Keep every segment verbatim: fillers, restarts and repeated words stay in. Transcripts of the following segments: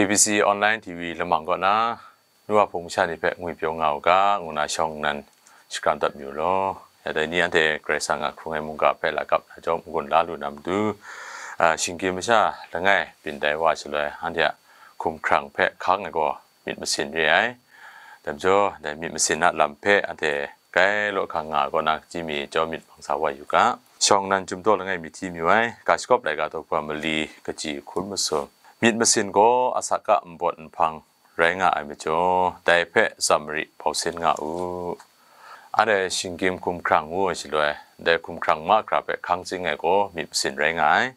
A B C Online T V lamang kaw na, nu wa hpung masha ni hpe ngwi pyaw nga u ga, ngu na shawng nnan shakram dat mayu law. Ya dai ni anhte Karai Kasang a hkrung ai mungga hpe lakap na jawm n-gun la lu na matu, a, shinggyim masha langai byin tai wa shaloi, anhte a hkum hkrang hpe hkang ai gaw myit masin re ai. Dai majaw, dai myit masin a lam hpe anhte grai law hkang nga ai kaw na, chyinghka mi chyawm myit bang sa wa yu ga. Shawng nnan Chyum Daw Langai mi hti mayu ai, ga shakawp laika daw hkra mali kaji hkun masum. Myit masin gaw asak a nbawt nhpang rai nga ai majaw, dai hpe tsam mari bau sin nga u. Anhte shinggyim hkum hkrang ngu ai shaloi, dai hkum hkrang mahkra hpe hkang zing ai gaw myit masin rai nga ai.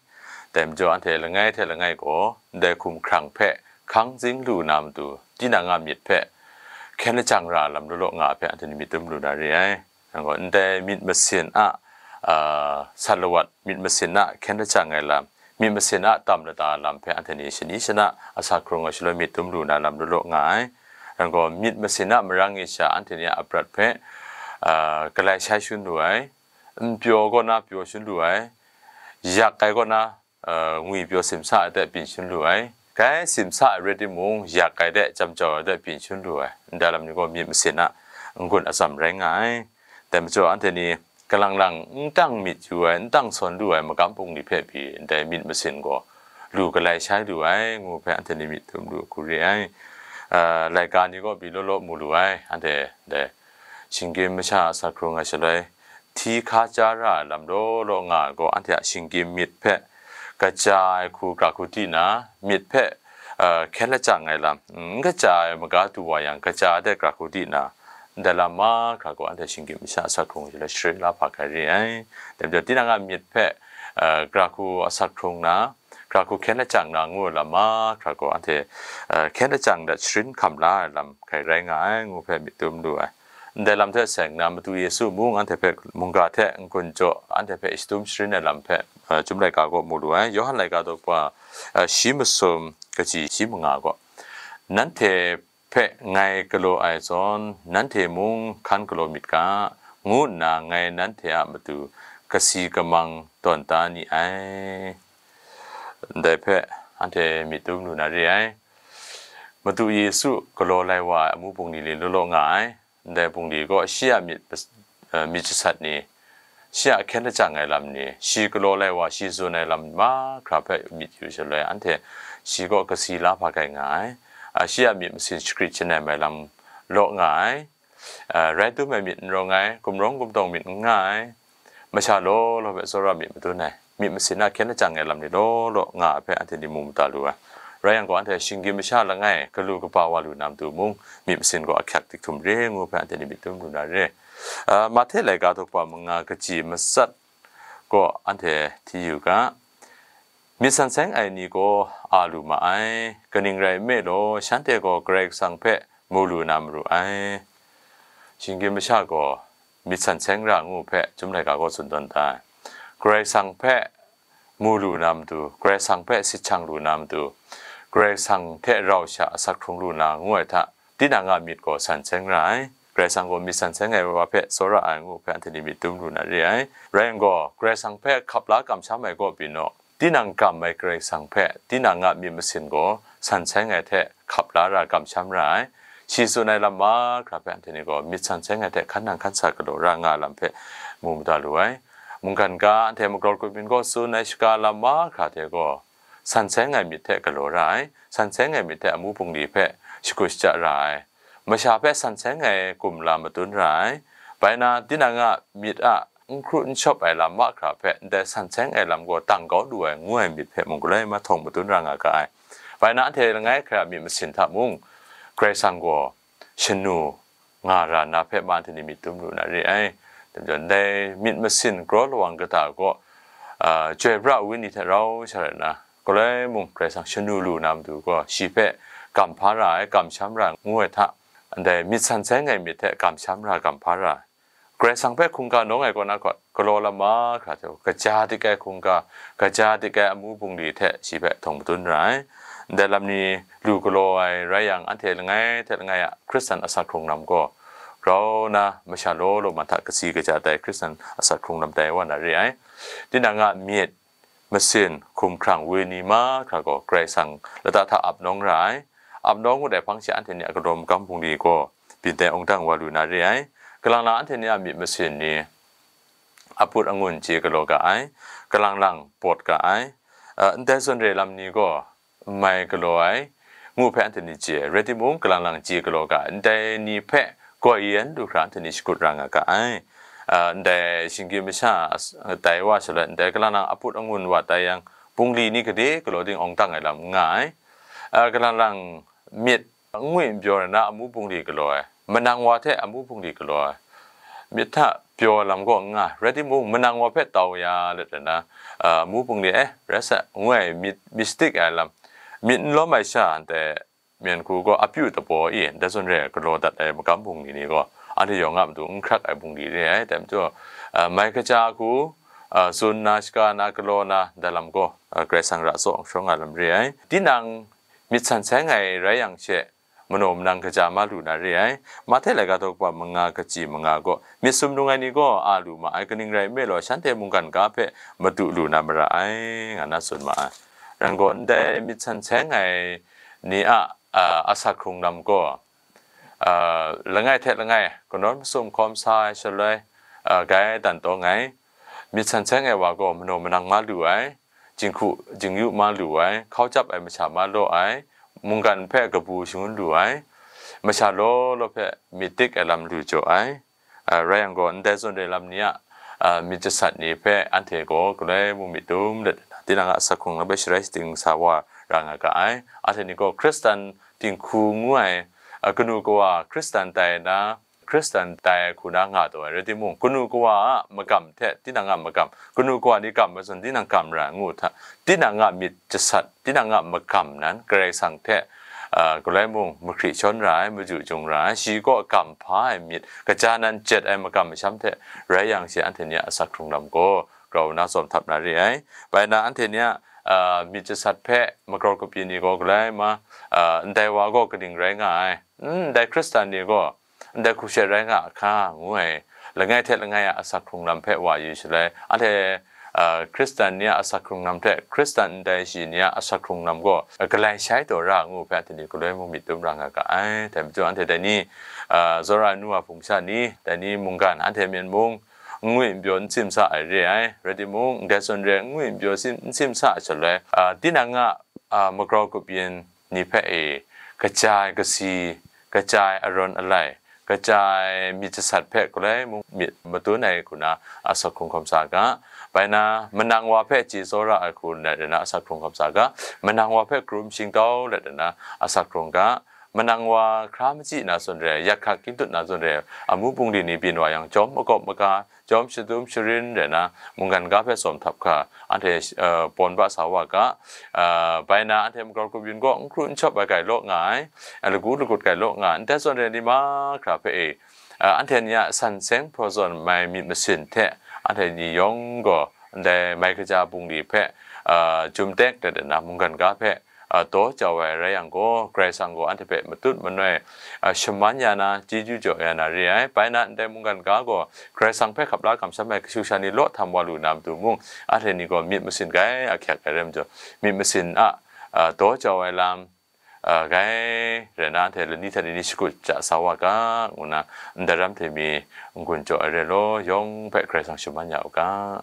Dai majaw, anhte langai hte langai gaw ndai hkum hkrang hpe hkang zing lu na matu, tinang a myit hpe hkyen lajang ra lam law law nga ai hpe anhte ni myit dum lu na re ai. Yang gaw, ndai myit masin a, a, sat lawat, myit masin a hkyen lajang ai lam, myit masin a tam lada lam hpe anhte ni shani shana asak hkrung ai shaloi myit dum lu na lam law law nga ai. Yang gaw, myit masin a marang e sha anhte ni a aprat hpe, a, galai shai shun lu ai, n pyaw kaw na pyaw shun lu ai, yak ai kaw na, a, ngwi pyaw simsa ai hte byin shun lu ai, grai simsa ai rai timung, yak ai hte, jam jau ai hte byin shun lu ai, ndai lam ni gaw myit masin a n-gun atsam rai nga ai. Dai majaw, anhte ni kalang lang n tang myit yu ai, n tang sawn lu ai magam bungli hpe pyi, ndai myit masin gaw lu galai shai lu ai, ngu hpe anhte ni myit dum lu hku re ai. A, laika ni gaw pyi law law mu lu ai, anhte dai shinggyim masha a asak hkrung ai shaloi, hti hka ja ra ai lam law law nga ai gaw, anhte a shinggyim myit hpe kaja ai hku gra hku di na, myit hpe, a, hkyen lajang ai lam, n kaja ai maga du wa yang, kaja ai hte gra hku di na, ndai lam mahkra gaw anhte shinggyim masha a asak hkrung shaloi sharin la hpa hkai re ai. Dai majaw, tinang a myit hpe, a, gra hku asak hkrung na, gra hku hkyen lajang na ngu ai lam mahkra gaw anhte, a, hkyen lajang dat sharin hkam la ai lam hkai rai nga ai, ngu hpe myit dum lu ai. Ndai lam hte seng na, Madu Yesu mung anhte hpe mungga hte n-gun jaw, anhte hpe shadum sharin ai lam hpe, a, Chyum laika gaw mu lu ai. Yawhan laika daw hkra, a, shi masum kaji shi manga gaw, nanhte hpe ngai galaw ai zawn, nanhte mung hkan galaw myit ga, ngu nna ngai nanhte a matu kasi kamang tawn da ni ai. Ndai hpe anhte myit dum lu na re ai. Madu Yesu galaw lai wa ai amu bungli ni law law nga ai. Ndai bungli gaw shi a myit, eh, myit jasat ni, shi a hkyen lajang ai lam ni, shi galaw lai wa, shi tsun ai lam mahkra hpe myit yu shaloi, anhte shi gaw kasi la hpa hkai nga ai. A, shi a myit masin shagrit shanai mai lam law nga ai. A, rai dum ai myit n rawng ai, gumrawng gumtawng myit n nga ai. Masha law law hpe tsawra myit madun ai, myit masin a hkyen lajang ai lam ni law law nga ai hpe anhte ni mu mada lu ai. Rai yang gaw, anhte shinggyim masha langai galu kaba wa lu na matu mung, myit masin gaw ahkyak dik htum re ngu hpe anhte ni myit dum lu na re. A, Mahte laika daw hkra manga kaji matsat gaw anhte hti yu ga, myit san seng ai ni gaw a lu ma ai, kaning rai nme law, shanhte gaw Karai Kasang hpe mu lu na maru ai. Shinggyim masha gaw myit san seng ra ngu hpe Chyum laika gaw tsun tawn da ai. Karai Kasang hpe mu lu na matu, Karai Kasang hpe sit shang lu na matu, Karai Kasang hte rau sha asak hkrung lu na ngu ai hta, tinang a myit gaw san seng ra ai. Karai Kasang gaw myit san seng ai wa hpe tsawra ai ngu hpe anhte ni myit dum lu na re ai. Rai yang gaw, Karai Kasang hpe hkap la kamsham ai kaw pyi naw, tinang kam ai Karai Kasang hpe tinang a myit masin gaw san seng ai hte hkap la ra kamsham ra ai. Shi tsun ai lam mahkra hpe anhte ni gaw myit san seng ai hte hkan nang hkan sa galaw ra nga ai lam hpe mu mada lu ai. Mungkan ga anhte magrawt gut myit gaw tsun ai shaga lam mahkra hte gaw, san seng ai myit hte galaw ra ai, san seng ai myit hte amu bungli hpe shakut shaja ra ai, masha hpe san seng ai kumla madun ra ai, bai na, tinang a myit a n hkru n shawp ai lam mahkra hpe ndai san seng ai lam gaw tang kau lu ai ngu ai myit hpe mung galoi mahtawng madun ra nga ga ai. Bai na, anhte langai hkrai a myit masin hta mung, Karai Kasang gaw shanu nga ra na hpe ma anhte ni myit dum lu na re ai. Dai majaw, ndai myit masin kraw lawang kata gaw, a, Chyoi pra ai wenyi hte rau sha rai nna, galoi mung Karai Kasang shanu lu na matu gaw, shi hpe gam hpa ra ai, kamsham ra ai ngu ai hta, ndai myit san seng ai myit hte kamsham ra, gam hpa ra ai. Karai Kasang hpe hkungga nawng ai kaw na kaw, galaw lam mahkra hte gaw, kaja dik ai hkungga, kaja dik ai amu bungli hte shi hpe htawng madun ra ai. Ndai lam ni lu galaw ai rai yang, anhte langai hte langai a Hkristan asak hkrung lam gaw grau nna masha law law man hta kasi kaja tai Hkristan asak hkrung lam tai wa na re ai. Tinang a myit masin, hkumhkrang, wenyi mahkra gaw Karai Kasang lata hta ap nawng ra ai. Ap nawng ngut ai hpang she anhte ni a galaw magam bungli gaw byin tai awng dang wa lu na re ai. Kalang lang anhte ni a myit masin ni, aput angun chye galaw ga ai, kalang lang pawt ga ai, a, ndai zawn re lam ni gaw n mai galaw ai, ngu hpe anhte ni chye ai. Rai timung, kalang lang chye galaw ga ai, ndai ni hpe gaw yan lu hkra anhte ni shakut ra nga ga ai. A, ndai shinggyim masha as-, tai wa shaloi, ndai kalang lang aput angun wa tai yang, bungli ni gade galaw ding awng dang ai lam n nga ai. A, kalang lang myit ngwi n pyaw na amu bungli galaw ai, manang wa hte amu bungli galaw ai, myit hta pyaw ai lam gaw n nga, rai timung, manang wa hpe tau ya let na, a, amu bungli, eh, rai sa, ngu ai myit, myit stik ai lam, myit n lawm ai sha, ndai myen hku gaw apyu tabaw i, ndai zawn re ai galaw dat ai magam bungli ni gaw, anhte yawng a matu n hkrak ai bungli re ai. Dai majaw, a, mai kaja hku, a, tsun na, shaga na, galaw na, ndai lam gaw, a, Karai Kasang ra tsaw shawng nga lam re ai. Tinang myit san seng ai rai yang she, manaw manang kaja ma lu na re ai. Mahte laika daw kaba manga kaji manga gaw, myit sumnung ai ni gaw a lu ma ai, kaning rai nme law, shanhte mungkan ga hpe madu lu na mara ai, nga na tsun ma ai. Rai gaw, ndai myit san seng ai ni a, a, asak hkrung lam gaw, a, langai hte langai kanawn masum hkawm sa ai shaloi, a, grai dan tawng ai. Myit san seng ai wa gaw manaw manang ma lu ai, jinghku jingyu ma lu ai, hkau jap ai masha ma law ai, mungkan hpe kabu shangun lu ai, masha law law hpe myit dik ai lam lu jaw ai. A, rai yang gaw, ndai zawn re lam ni a, a, myit jasat ni hpe anhte gaw galoi mung myit dum let, tinang a asak hkrung lam hpe sharai shating sa wa ra nga ga ai. Anhte ni gaw Hkristan dinghku ngu ai, a, kanu kawa Hkristan tai na, Hkristan tai ai hku na nga taw ai, rai timung, kanu kawa a magam hte tinang a magam, kanu kawa ni kam ai zawn tinang kam ra ai ngu hta, tinang a myit jasat, tinang a magam nan Karai Kasang hte, a, galoi mung mahkri shawn ra ai, maju jung ra ai, shi kaw gam hpa ai myit, kaja nan jet ai magam masham hte rai yang she, anhte ni a asak hkrung lam gaw grau nna tsawm htap na re ai. Bai na, anhte ni a, a, myit jasat hpe magrau kabyin ni gaw galoi ma, a, ndai wa gaw kaning rai nga ai, n, ndai Hkristan ni gaw ndai hku she rai nga a hka, ngu ai, langai hte langai a asak hkrung lam hpe wa yu shaloi, anhte, a, Hkristan ni a asak hkrung lam hte Hkristan ndai shayi ni a asak hkrung lam gaw, a, galai shai taw ra ngu hpe anhte ni galoi mung myit dum ra nga ga ai. Dai majaw, anhte dai ni, a, tsawra ai nu wa hpung sha ni, dai ni mungkan, anhte myen mung n ngwi n pyaw n sim sa ai re ai. Rai timung, ndai zawn re n ngwi n pyaw sim, n sim sa ai shaloi, a, tinang a, a, magrau kabyin ni hpe e, kaja ai kasi, kaja ai arawn alai, kaja ai myit jasat hpe galoi mung myit madun ai hku na asak hkrung hkawm sa ga. Bai na, manang wa hpe chye tsawra ai hku let na asak hkrung hkawm sa ga. Manang wa hpe karum shingtau let na asak hkrung ga. Manang wa hkra machyi na zawn re, yak hkak kingtut na zawn re, amu bungli ni byin wa yang, jawm makawp maga, jawm shadum sharin rai na, mungkan ga hpe tsawm htap hkra, anhte, eh, pawn ba sa wa ga. Eh, bai na, anhte magrau kabyin gaw n hkru n shawp ai grai law nga ai, eh, lagu lagut grai law nga ai, ndai zawn re ni mahkra hpe e, eh, anhte ni a san seng hpraw zawn mai myit masin hte, anhte ni yawng gaw ndai mai kaja bungli hpe, eh, jum tek dat na mungkan ga hpe, a, daw jau ai rai yang gaw, Karai Kasang gaw anhte hpe matut manoi, a, shaman ya na, chyeju jaw ya na re ai. Bai na, ndai mungkan ga gaw Karai Kasang hpe hkap la kamsham ai kashu kasha ni law htam wa lu na matu mung, anhte ni gaw myit masin grai ahkyak ai rai majaw, myit masin a, a, daw jau ai lam, a, grai rai na, anhte lani hta lani shakut ja sa wa ga, ngu na, ndaram hte mi n-gun jaw ai rai law, yawng hpe Karai Kasang shaman ya u ga.